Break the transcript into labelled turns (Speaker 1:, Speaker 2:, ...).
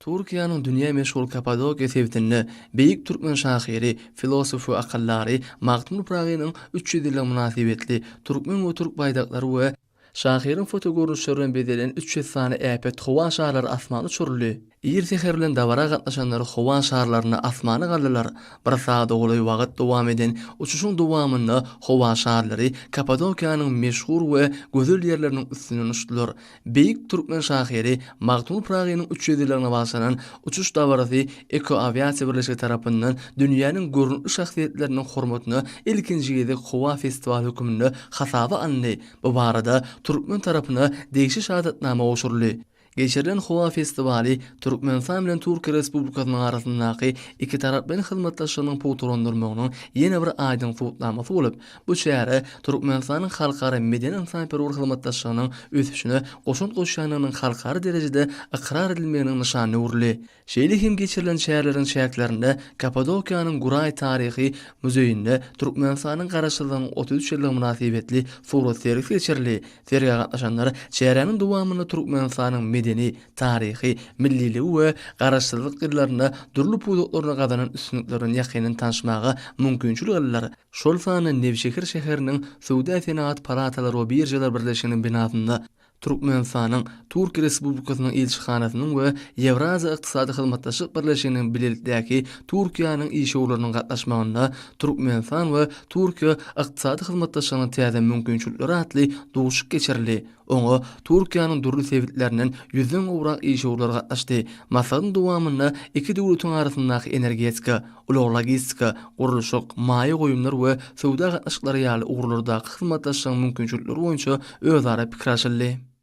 Speaker 1: Türkiýäniň dünýä meşhur Kapadokiýa sebitinde beýik türkmen şahyry, filosof we akyldary Magtymguly Pyragynyň 300 ýyllygy mynasybetli türkmen we türk baýdaklary we şahyryň fotogörnüşleri bilen bezelen 300 sany äpet howa şarlary asmana uçuryldy. Ir säher bilen dabara gatnaşanlar howa şarlaryny asmana galdylar. Bir sagada golaý wagt dowam eden uçuşyň dowamynda howa şarlary Kapadokiýanyň meşhur we gözel ýerleriniň üstünden uçdular. Beýik türkmen şahyry Magtymguly Pyragynyň 300 ýyllygyna bagyşlanan uçuş dabarasy Ekoawiasiýa birleşigi tarapyndan dünýäniň görnükli şahsyýetleriniň hormatyna ilkinji gezek howa festiwaly hökmünde hasaba alyndy. Bu barada türkmen tarapyna degişli şahadatnama gowşuryldy. Geçirilen howa festiwaly Türkmenistan bilen Türkiýe Respublikasynyň arasyndaky ikitaraplaýyn hyzmatdaşlygynyň pugtalandyrylmagynyň ýene bir aýdyň subutnamasy bolup, bu çäre Türkmenistanyň halkara medeni-ynsanperwer hyzmatdaşlygynyň ösüşine goşant goşýandygynyň halkara derejede ykrar edilmeginiň nyşanyna öwrüldi. Şeýle hem geçirilen çäreleriň çäklerinde Kapadokiýanyň Guraý taryhy muzeýinde Türkmenistanyň Garaşsyzlygynyň 33 ýyllygy mynasybetli surat sergisi geçirildi. Sergä gatnaşanlar çäräniň dowamynda Türkmenistanyň medeni, taryhy, milliligi we Garaşsyzlyk ýyllarynda dürli pudaklarda gazanan üstünlikleri bilen ýakyndan tanyşmaga mümkinçilik aldylar. Şol sanda Newşehir şäheriniň Söwda-senagat palatalary we biržalar birleşiginiň binasynda Türkmenistanyň Türkiýe Respublikasynyň ilçihanasynyň we Ýewraziýa ykdysady hyzmatdaşlyk birleşiginiň bilelikdäki Türkiýäniň işewürleriniň gatnaşmagynda Türkmenistan we Türkiýe ykdysady hyzmatdaşlygynyň täze mümkinçilikleri atly duşuşyk geçirildi. Oňa Türkiýäniň dürli sebitlerinden ýüzden gowrak işewürler gatnaşdy. Maslahatyň dowamynda iki döwletiň arasyndaky energetika, ulag-logistika, gurluşyk, maýa goýumlar we söwda gatnaşyklary ýaly ugurlardaky hyzmatdaşlygyň mümkinçilikleri boýunça özara pikir alşyldy.